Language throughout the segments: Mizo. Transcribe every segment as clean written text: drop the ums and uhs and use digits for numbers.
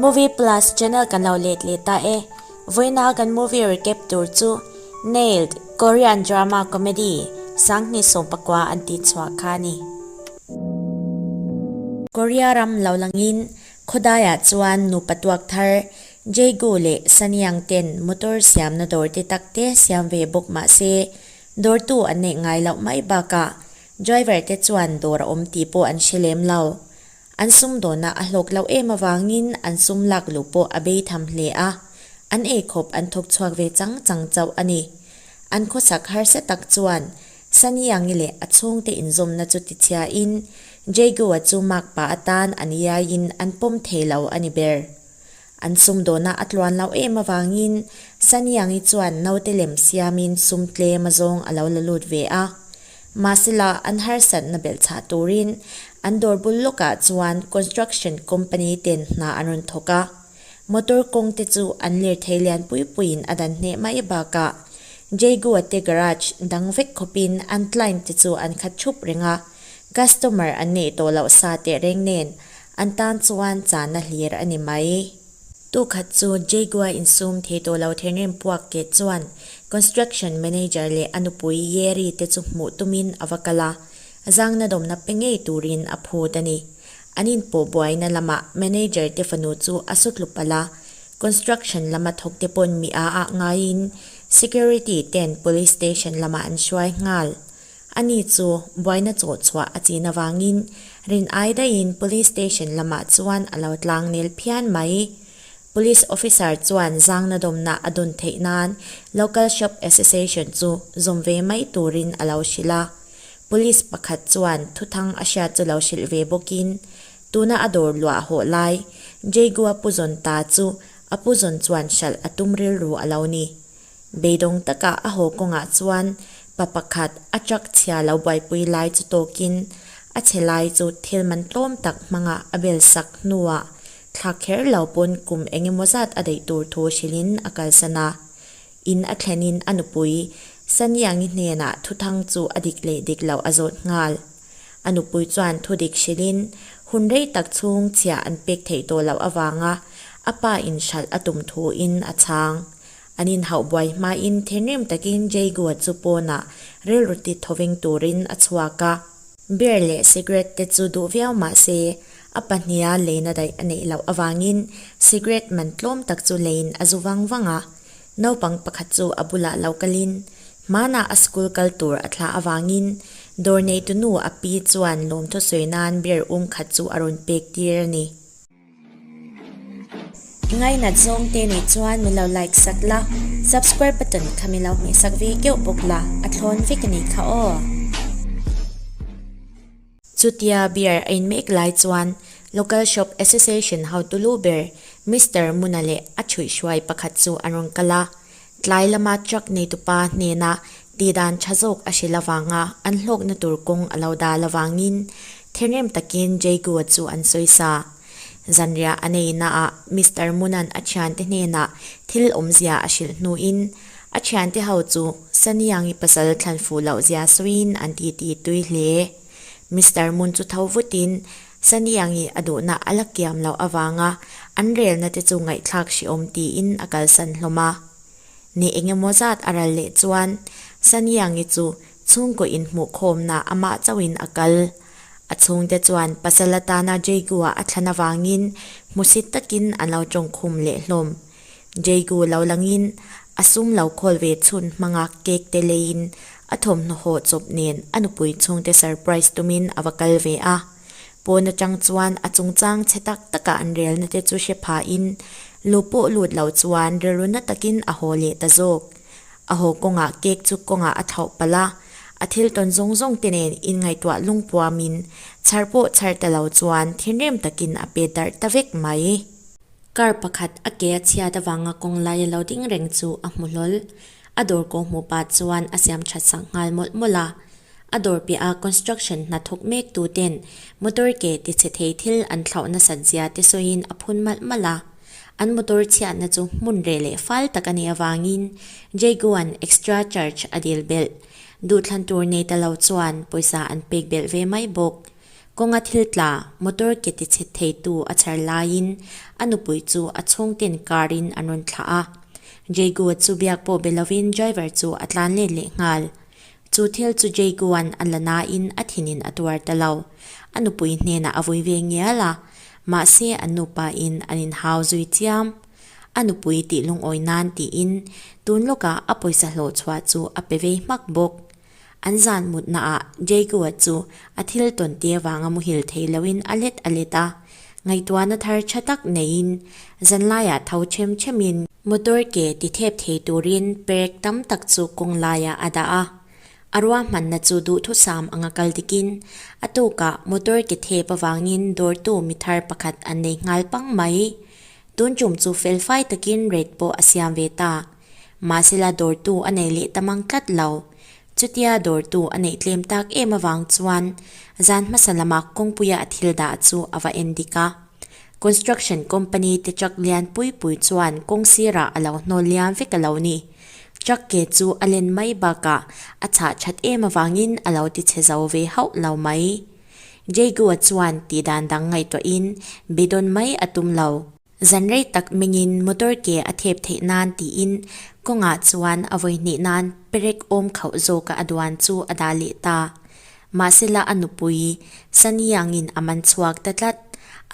Movie Plus channel kan lo let leh ta e. Vawiina kan movie recap tur chu Nailed, Korean drama comedy, Sanghni Sawmpakua an tih chhuah kha a ni. Korea ram lo langin khawdaiah chuan nupa tuak thar Jae-gu leh Sanyang ten motor siamna dawr te tak te siam ve bawk mah se dawrtu an neih ngai loh mai bakah driver te chuan dawr a awm tih pawh an hre lem lo. An sumdawnna a hlawk loh em avangin an sum lak luh pawh a bei tham hle a, an eikhawp an thawk chhuak ve chang chang chauh a ni. An khawsak harsa tak chuan Saniangi leh a chhungte inzawmna chu tichhiain Jae-gu-a chu makpa atan an iaiin an pawm thei lo a ni ber. An sumdawnna a tluan loh em avangin Saniangi chuan naute lem siamin sum tlem a zawng a lo la lut ve a. Mahsela an harsatna belhchhah turin an dawr bul lawkah chuan construction company ten hna an rawn thawk a. Motor kawng te chu an lirthei lian pui puiin a dan hneh mai bakah Jaguar te garage dang vek khawpin an client te chu an khat thup reng a, customer an neih tawh loh sa tehreng nen an tan chuan chahna hlir a ni mai. Tukhat chu Jaguar insum thei tawh lo thenrim puak ke chuan construction manager leh a nupui Yeri te chu hmuh tumin a va kal a, zangna dawmna pe ngei turin a phut a ni. An inpawh buaina lamah manager te fanu chu a su tlu palh a, construction lama thawk te pawn mi a ah ngaiin security ten police station lamah an hruai nghal. Ani chu buaina chawh chhuah a chin avangin rin ai daihin police station lamah chuan a lo tlang nel phian mai. Police officer chuan zangna dawmna a dawn theih nan local shop association chu zawm ve mai turin a lo hrilh a. Police pakhat chuan thuthang a hriat chu lo hrilh ve bawkin tuna a dawr luah hawh lai Jaigua pu zawn ta chu a pu zawn chuan hralh a tum rilru a lo ni. Beidawng taka a haw kawngah chuan pa pakhat a truck chhia lo buaipui lai chu tawkin a chhe lai chu thil man tlawm tak hmanga a bel sak hnuah thla kher lo pawn kum eng emaw zat a daih tur thu hrilhin a kalsan a. In a thlenin a nupui Saniangi hnenah thuthang chu a dik leh dik loh a zawt nghal. A nupui chuan thu dik hrilhin hun rei tak chhung chhiah an pek theih tawh loh avanga a pa inhralh a tum thuin a chhang. An inhauh buai hmain thinrim takin Jaygua chu pawnah rilru ti thawveng turin a chhuak a. Beer leh cigarette te chu duh viau mah se, a pahniha leina daih a neih loh avangin cigarette man tlawm tak chu leiin a zu vang vang a. Naupang pakhat chu a bulah lo kalin hmanah a school kal tur a thlah avangin dawr neitu nu a pi chuan lawmthu sawi nan beer um khat chu a rawn pek tir a ni. Ngainat zawng te nih chuan min lo like sak la, subscribe button kha min lo hmeh sak ve keuh bawk la, a thlawn vek a nih kha aw. Chutia beer a in mek lai chuan Local Shop Association hotu lu ber Mister Muna leh a chhuihhruai pakhat chu an rawn kal a, tlai lama truck neitupa hnena tihdan tha zawk a hrilh avanga an hlawkna tur kawng a lo dal avangin thenrem takin Jaygua chu an sawisa. Zanriah a neihnaah Mister Munan a thiante hnenah thil awmzia a hrilh hnuin a thiante ho chu Saniangi pasal thlan fuh loh zia sawiin an titi tui hle. Mister Mun chu tho vutin Saniangi a duhna a la kiam loh avanga an relna te chu ngaihthlak hrehawm tiin a kalsan hlawm a. Ni engemaw zat a ral leh chuan Saniangi chu chhungkaw inhmuhkhawmna amah chauhin a kal. A chhungte chuan pasal atana Jaegu-a a thlan avangin hmusit takin an lo tawngkhum leh hlawm. Jaegu lo langin a sum lo khawl ve chhun hmanga cake te leiin a thawmhnaw haw chawp nen a nupui chhungte surprise tumin a va kal ve a. Pawn atang chuan a chungchang chhe tak taka an relna te chu hre phahin lu pawh lut lo chuan rilru na takin a haw leh ta zawk. A haw kawngah cake chu kawngah a thlauh palh a, a thil tawn zawng zawng te nen inngaihtuah lungpuamin chhar pawh chhar ta lo chuan thinrim takin a pe darh ta vek mai. Car pakhat a ke a chhiat avanga kawng laia lo ding reng chu a hmu hlawl. A dawr kawng hmuh pah chuan a siam that sak nghal mawlh mawlh a. A dawr piaha construction hnathawk mek tu ten motor ke tichhe thei thil an thlauh nasat zia te sawiin a phun malh malh a. An motor chhiatna chu hmun reh leh fal tak a nih avangin Jaguan extra charge a dil belh. Duhthlan tur nei ta lo chuan pawisa an pek belh ve mai bawk. Kawnga thil tla, motor ke tichhe theitu a chhar laiin a nupui chu a chhungten car in an rawn thlah a. Jaegu-a chu biak pawh be lovin driver chu a tlan let leh nghal. Chu thil chu Jaegu-a'n a la nain a thinin a tuar ta lo. A nupui hnenah a vui ve ngial a, mahse an nupa in an inhau zui chiam. A nupui tih lungawi nan tiin tun lawkah a pawisa hlawh chhuah chu a pe vei hmak bawk. An zan mutnaah Jacob-a chu a thil tawn te vanga muhil thei loin a let a let a, ngaihtuahna thar tha tak neiin zanlaiah tho them themin motor ke ti thep thei turin perek tam tak chu kawng laiah a dah a. A ruahmanna chu duhthusam anga kal dikin a tukah motor ke thep avangin dawrtu mi thar pakhat an nei nghal pang mai. Tun tum chu felfai takin rate pawh a siam ve ta. Mahsela dawrtu a nei leh ta mang tlat lo. Chutia dawrtu a neih tlem tak em avang chuan zan hmasa lama kawngpuia a thil dah chu a va en dik a. Construction company te truck lian pui pui chuan kawng sirah a lo hnawl liam vek a lo ni. Truck ke chu a len mai bakah a chhah that em avangin a lo ti chhe zo ve hauh lo mai. Jago-a chuan tihdan dang ngaihtuahin beidawn mai a tum lo. Zan rei tak mengin motor ke a thep theih nan tiin kawngah chuan a vawi hnih nan perek awm khauh zawka a duan chu a dah leh ta. Mahsela a nupui Saniangin a man chhuak ta tlat.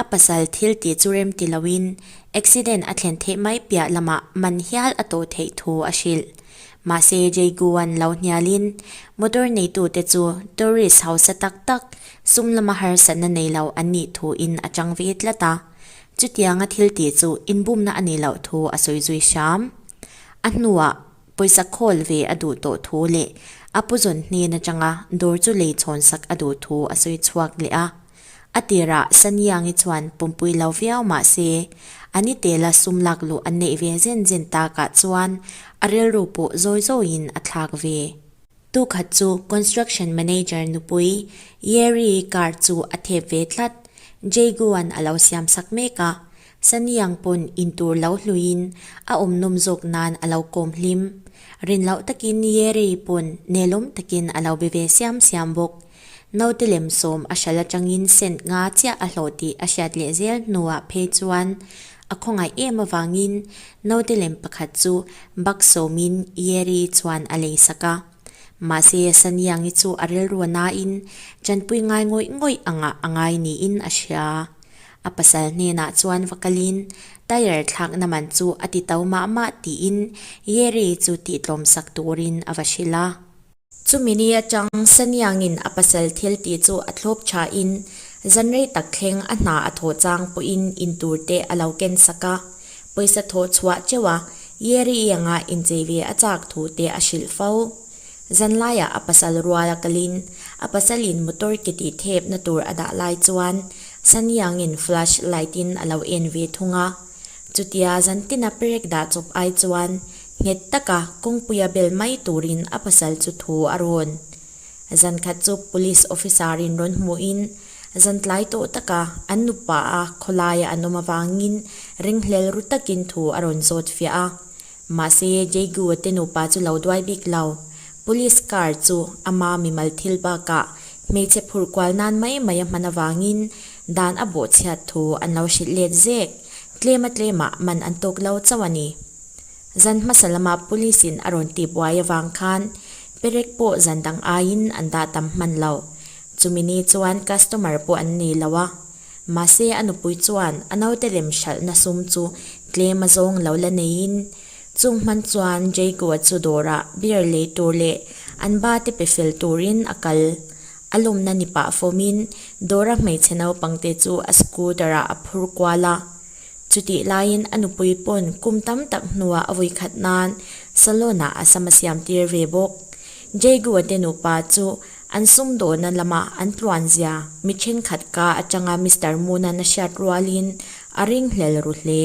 A pasal thil tih chu rem ti loin accident a thlen theih mai piah lamah man hial a tawh theih thu a hrilh. Mahse Jaiguan lo hnialin motor neitute chu tourist hausa tak tak sum lama harsatna nei lo an nih thuin a chang ve tlat a. Chutianga thil tih chu inbumna a nih loh thu a sawi zui hram. A hnuah pawisa khawl ve a duh tawh thu leh a pu zawn hnen atanga dawr chu lei chhawn sak a duh thu a sawi chhuak leh a. A tirah Saniangi chuan pumpui lo viau mah se, a ni tela sum lak luh an neih ve zen zen takah chuan a rilru pawh zawi zawiin a thlak ve. Tukhat chu construction manager nupui Yeri car chu a thep ve tlat. Jaegu-a'n a lo siam sak mek a, Saniang pawn intur lo hluiin a awm nawm zawk nan a lo kawm hlim. Rin loh takin Yeri pawn nelawm takin a lo be ve siam siam bawk. Naute lem sawm a hral atangin cent nga chiah a hlawh tih a hriat leh zel hnuah phei chuan a khawngaih em avangin naute lem pakhat chu bak sawmin Yeri chuan a lei sak a. Mahse, Saniangi chu a rilru a nain tanpui ngai ngawih ngawih angah a ngai niin a hria. A pasal hnenah chuan va kalin tyre thlakna man chu a ti to mah mah tiin Yeri chu tihtlawm sak turin a va hrilh a. Chumi ni atang Saniangin a pasal thil tih chu a thlawp thain zan rei tak thleng a hna a thawh chang pawhin in tur te a lo ken sak a, pawisa thawh chhuah teuh a, Yeri ianga inchei ve a chak thu te a hrilh fo. Zan laiah a pasal rual a kalin a pasalin motor ke tih thepna tur a dah lai chuan Saniangin flash light in a lo en ve thung a. Chutia zan tina perek dah chawp ai chuan Nghet taka kawngpuia bel mai turin a pasal chu thu a rawn. Zan khat chu police officer-in rawn hmuhin zan tlai tawh taka an nupa a khawlaia an awm avangin ringhlel ru takin thu a rawn zawt fiah a. Mahse, Jaegu-a te nupa chu lo duai bik lo. Police car chu ama mimal thil bakah hmeichhe phurh kual nan mai mai a hman avangin dan a bawhchhiat thu an lo hrilh let zek. Tlema tlemah man an tawk lo chauh a ni. Zan hmasa lama police in a rawn tih buai avang khan perek pawh zan dang aiin an dah tam hman lo. Chumi ni chuan customer pawh an nei lo a. Mahse a nupui chuan a naute lem hralhna sum chu tlem a zawng lo la neiin chung hman chuan Jago-a chu dawrah beer lei tur leh an ba te pe fel turin a kal. A lawmna ni pah fawmin dawra hmeichhe naupangte chu a scooter-ah a phur kual a. Chutih laiin a nupui pawn kum tam tak hnuah a vui khat nan salon-ah a sam a siam tir ve bawk. Jaegu-a te nupa chu an sumdawhna lama an tluan zia mi thenkhat ka atanga Mister Moon-a'n a hriat rualin a ringhlel ru hle.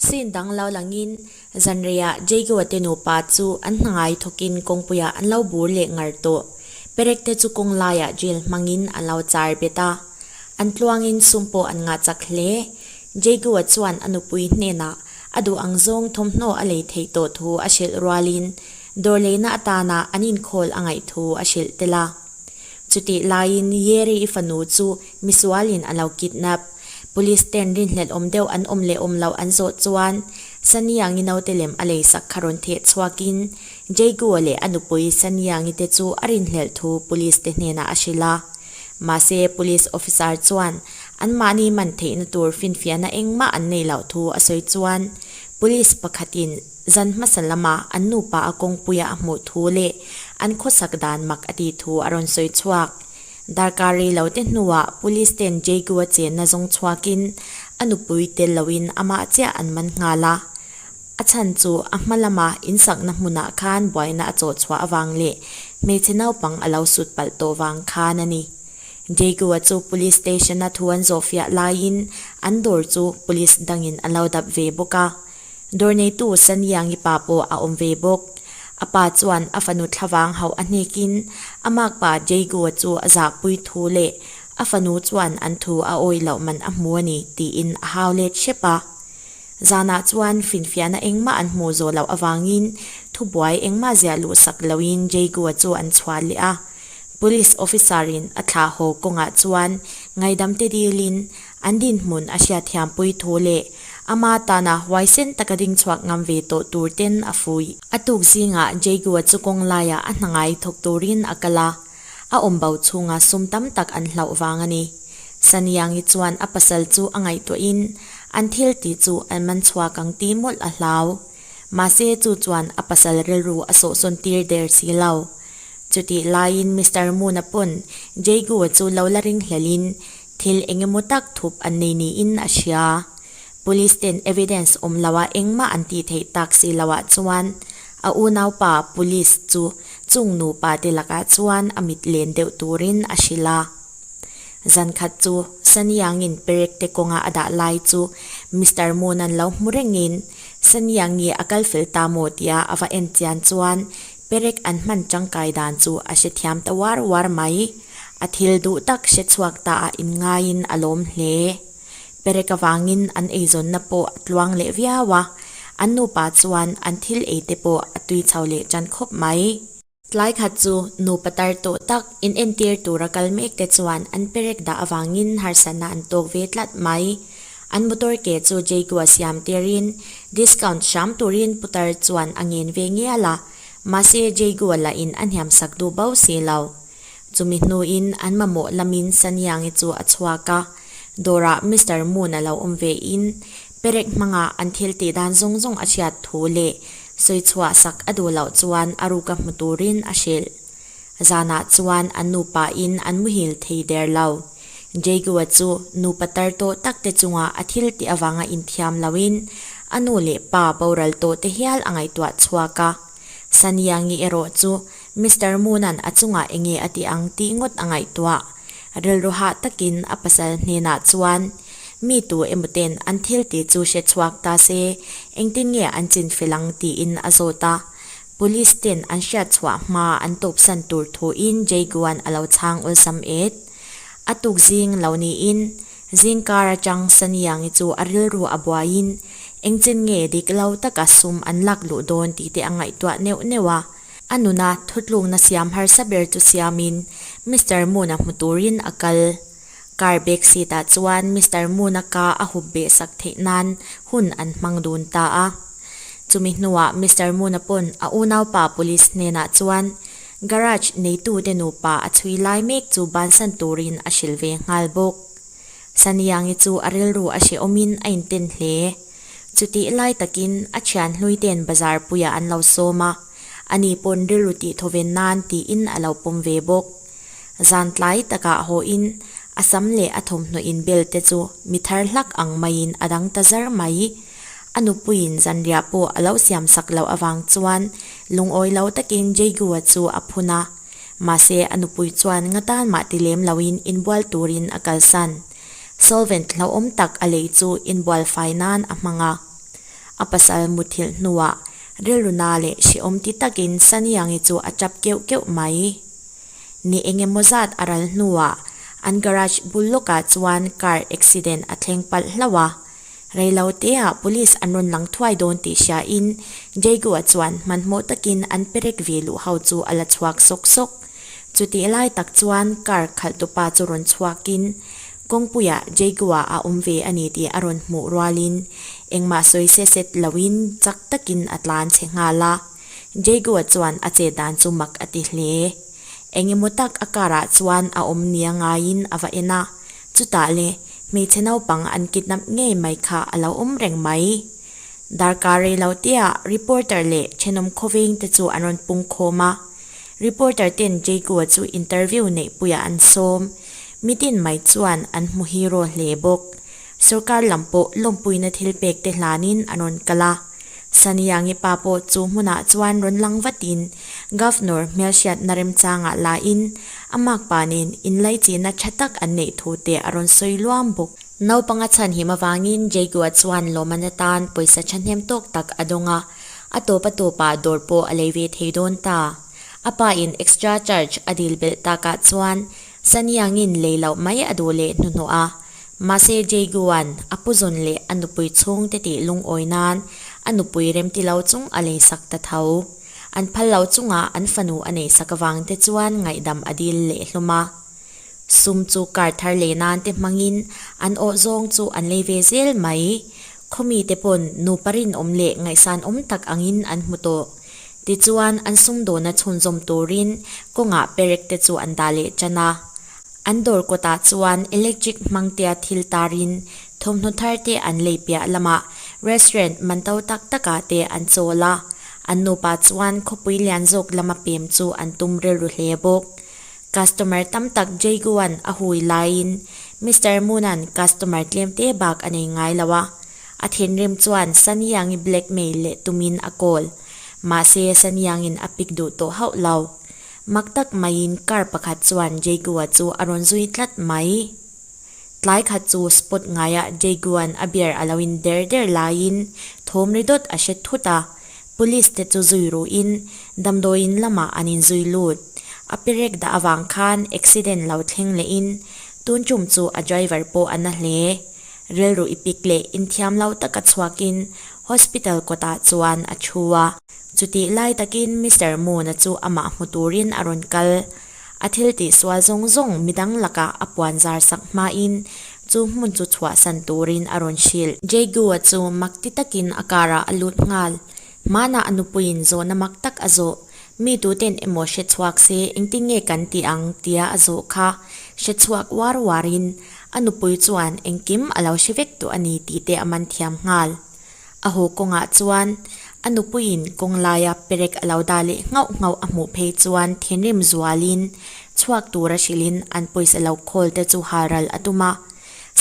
Scene dang lo langin zanreiah Jaegu-a te nupa chu an hna ngai thawkin kawngpuiah an lo bur leh ngar tawh. Perek te chu kawng laiah drill hmangin an lo char bet a. An tluangin sum pawh an ngah chak hle. Jaegu-a chuan a nupui hnenah a duh ang zawng thawmhnaw a lei theih tawh thu a hrilh rualin dawr leina atana an inkhawl a ngaih thu a hrilh tel a. Chutih laiin Yeri-i fanu chu misualin a lo kidnap. Police ten rinhlelh awm deuh an awm leh awm loh an zawh chuan Saniyangi naute lem a leisak kha rawn theh chhuakin Jaygua leh a nupui Saniyangi te chu a rinhlelh thu police te hnenah a hrilh a. Mahse police officer chuan anmahni man theihna tur finfiahna engmah an nei loh thu a sawi chuan police pakhatin Zan hmasa lama an nupa a kawngpuia a hmuh thu leh an khawsak dan mak a tih thu a rawn sawi chhuak. Darkar rei lo te hnuah Police ten Jago-a chenna zawng chhuakin a nupui tel loin amah chiah an man nghal a. A chhan chu a hma lama insakna hmunah khan buaina a chawh chhuah avang leh hmeichhe naupang a lo sut palh tawh vang khan a ni. Jago-a chu Police Station-a thu an zawhfiah laiin an dawr chu Police dangin an lo dap ve bawk a. Dawr neitu Saniangi pa pawh a awm ve bawk. A pa chuan a fanu thlavang hauh a hnekin a makpa Jago-a chu a zahpui thu leh a fanu chuan an thu a awih loh man a hmu a ni tiin a hau let hrep a. Zanah chuan finfiahna engmah an hmuh zawh loh avangin thubuai engmah ziah luh sak loin Jago-a chu an chhuah leh a. Police officer-in a thlah haw kawngah chuan ngaidamte dilin an dinhmun a hriatthiampui thu leh ama tana huaisen taka ding chhuak ngam ve tawh tur ten a fuih. A tuk zingah Jago-a chu kawng laiah a hna ngai thawk turin a kal a, a awm bo chhunga sum tam tak an hlauh vang a ni. Saniangi chuan a pasal chu a ngaihtuahin an thil tih chu an man chhuak ang tih mawlh a hlau. Mahse chu chuan a pasal rilru a sawhsawn tir der si lo. Chutih laiin Mister Moon-a pawn Jago-a chu lo la ring hlelhin thil eng emaw tak thup an nei niin a hria. Police ten evidence awm loha engmah an tih theih tak si loah chuan a unaupa police chu chung nupa te lakah chuan a mit len deuh turin a hrilh a. Zan khat chu Saniangin perek te kawnga a dah lai chu Mister Moon-a'n lo hmu rengin Saniangi a kal fel ta maw tia a va en chian chuan Perek an hman tangkai dan chu a hrethiam ta uar uar mai. A thil duh tak hre chhuak ta a inngaiin a lawm hle. Perek avangin an eizawnna pawh a tluang leh viau a, an nupa chuan an thil ei te pawh a tui chho leh tan khawp mai. Tlai khat chu nupa tar tawh tak inentir tura kal mek te chuan an perek dah avangin harsatna an tawk ve tlat mai. An motor ke chu Jaguar siam tirin discount hram turin putar chuan a ngen ve ngial a, mahse Jaguar lahin a hniam sak duh bo si lo. Chumi hnuin an mamawh lamin Saniangi chu a chhuak a, dawrah Mister Moon a lo awm ve in perek hmanga an thil tih dan zawng zawng a hriat thu leh sawi chhuah sak a duh loh chuan a ruka hmu turin a hrilh. Zanah chuan an nupa in an muhil thei der lo. Jago-a chu nupa tar tawh tak te chunga a thil tih avanga inthiam loin a nu leh pa boral tawh te hial a ngaihtuah chhuak a. Saniangi erawh chu Mister Moon-a'n a chungah enge a tih ang tih ngawt a ngaihtuah. Rilru hah takin a pasal hnenah chuan mi tu emaw ten an thil tih chu hre chhuak ta se engtin nge an chin fel ang tiin a zawt a. Police ten an hriat chhuah hma an tawpsan tur thuin Jaguan a lo chhang awlsam et. A tuk zing lo niin zingkar atang Saniangi chu a rilru a buaiin engchen nge dik lo taka sum an lak luh dawn tih te a ngaihtuah neuh neuh a. A nuna thutlukna siam harsa ber chu siamin Mister Moon-a hmu turin a kal. Car back seat ah chuan Mister Moon-a ka a hup beh sak theih nan hun an hmang dun ta a. Chumi hnuah Mister Moon-a pawn a unaupa police hnenah chuan garage neitute nupa a chhui lai mek chu bansan turin a hrilh ve nghal bawk. Saniangi chu a rilru a hrehawmin a inten hle. Chutih lai takin a thian hluite'n bazar puiah an lo sawm a, ani pawn rilru tihthawven nan tiin a lo pawm ve bawk. Zan tlai takah hawiin a sam leh a thawmhnaw inbel te chu mi thar hlak ang maiin a dang ta zar mai. A nupuiin zanriah pawh a lo siam sak loh avang chuan lungawi lo takin Jago-a chu a phun a. Mahse a nupui chuan nga tan mah ti lem loin inbual turin a kalsan. Solvent hlauhawm tak a lei chu inbual fai nan a hmang a. A pasal muthilh hnuah rilru na leh hrehawm ti takin Saniangi chu a tap keuh keuh mai. Ni engemaw zat a ral hnuah an garage bul lawkah chuan car accident a thleng palh hlauh a. Reiloteah police an rawn lang thuai dawn tih hriain Jago-a chuan hmanhmawh takin an perek ve luh ho chu a la chhuak sawk sawk. Chutih lai tak chuan car khalhtupa chu rawn chhuakin kawngpuiah Jaguar a awm ve a ni tih a rawn hmuh rualin engmah sawi se set loin chak takin a tlan chhe nghal a. Jaguar chuan a chet dan chu mak a ti hle. Engemaw tak a car ah chuan a awm nia ngaiin a va en a, chutah le hmeichhe naupang an kidnap ngei mai kha a lo awm reng mai. Darkar rei lo tea reporter leh thenawm khawveng te chu an rawn pung khawm a, reporter ten Jacob-a chu interview neihpuiah an sawm. Mitin mai chuan an hmu hero hle bawk. Sorkar lam pawh lawmpuina thil pek te hlanin an rawn kal a. Saniyangi pa pawh chu hmunah chuan rawn lang vatin Governor hmelhriatna remchangah lain a makpa nen inlaichihna tha tak an neih thu te a rawn sawi luam bawk. Naupang a chhanhim avangin Jaguar chuan lawmman atan pawisa thahnem tawk tak a dawng a, a tawp a tawpah dawr pawh a lei ve thei dawn ta. A pa in extra charge a dil belh takah chuan Saniangin lei loh mai a duh leh hnuhnawh a, mahse Jaguan a puzawn leh a nupui chhungte tih lungawi nan a nupui remti lo chung a leisak ta tho. An phal lo chungah an fanu a neihsak avang te chuan ngaihdam a dil leh hlawm a. Sum chu car thar leh nan te hmangin an awh zawng chu an lei ve zel mai. Khawmi te pawn nupa rinawm leh ngaihsan awm tak angin an hmu tawh. Tichuan an sumdawna chhunzawm turin kawngah perek te chu an dah leh tan a. An dawr kawtah chuan electric hmangtea thil tarin thawmhnaw thar te an lei piah lamah restaurant man to tak takah te an chawl a. An nupa chuan khawpui lian zawk lama pem chu an tum rilru hle bawk. Customer tam tak Jaguan a hui laiin Mister Moon-a'n customer tlem te bak a nei ngai lo a, a thinrim chuan Sanyang-i blackmail leh tumin a call. Mahse Sanyang-in a pick duh tawh hauh lo. Mak tak maiin car pakhat chuan Jaguar chu a rawn zui tlat mai. Tlai khat chu spot ngaiah Jaguan a beer a lo in der der laiin thawm ri dawt a hre thut a, police te chu zui ruhin damdawiin lamah an inzui lut. A perek dah avang khan accident lo thleng lehin tun tum chu a driver pawh a na hle. Rilru i pik leh inthiam lo taka chhuakin hospital kawtah chuan a thu a. Chutih lai takin Mister Moon-a chu amah hmu turin a rawn kal. A thil tihsual zawng zawng midang lakah a puan zar sak hmain chu hmun chu chhuahsan turin a rawn hrilh. Jaegu-a chu mak ti takin a car-ah a lut nghal. Hmanah a nupuiin zawhna mak tak a zawh. Mi tuten emaw hre chhuak se engtin nge kan ti ang tia a zawh kha hre chhuak uar uarin a nupui chuan engkim a lo hre vek tawh a ni tih te a man thiam nghal. A haw kawngah chuan a nupuiin kawng laia perek a lo dah leh nghauh nghauh a hmuh phei chuan thinrim zualin chhuak tura hrilhin an pawisa lo khawl te chu halral a tum a.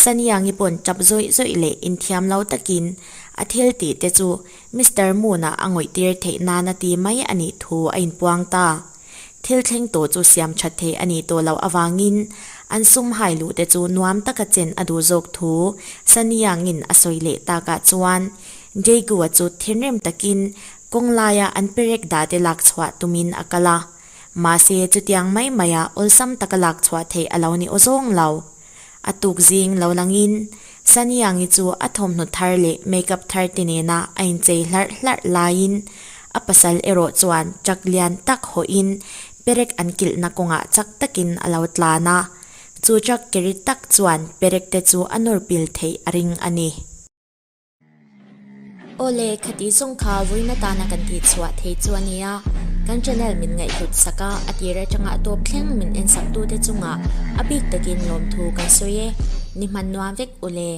Saniangi pawn tap zawih zawih leh inthiam lo takin a thil tih te chu Mister Moon-a a ngawih tir theih nana ti mai a nih thu a inpuang ta. Thil thleng tawh chu siam that theih a nih tawh loh avangin an sum hai luh te chu nuam taka chen a duh zawk thu Saniangin a sawi leh takah chuan Jaegu-a chu thinrim takin kawng laia an perek dah te lak chhuah tumin a kal a. Mahse chutiang mai maia awlsam taka lak chhuah theih a lo ni awzawng lo. A tuk zing lo langin Saniangi chu a thawmhnaw thar leh makeup thar te nena a inchei hlarh hlarh laiin a pasal erawh chuan truck lian tak hawhin perek an kilhna kawngah chak takin a lo tlan a, chu truck keri tak chuan perek te chu a nawr pil theih a ring a ni. Awle, khati zawng kha vawiin atana kan tih chhuah thei chu a nia. Kan channel min ngaihhlut sak a, a tir atanga a tawp thleng min en sak tute chungah a bik takin lawmthu kan sawi e. Ni hman nuam vek ule.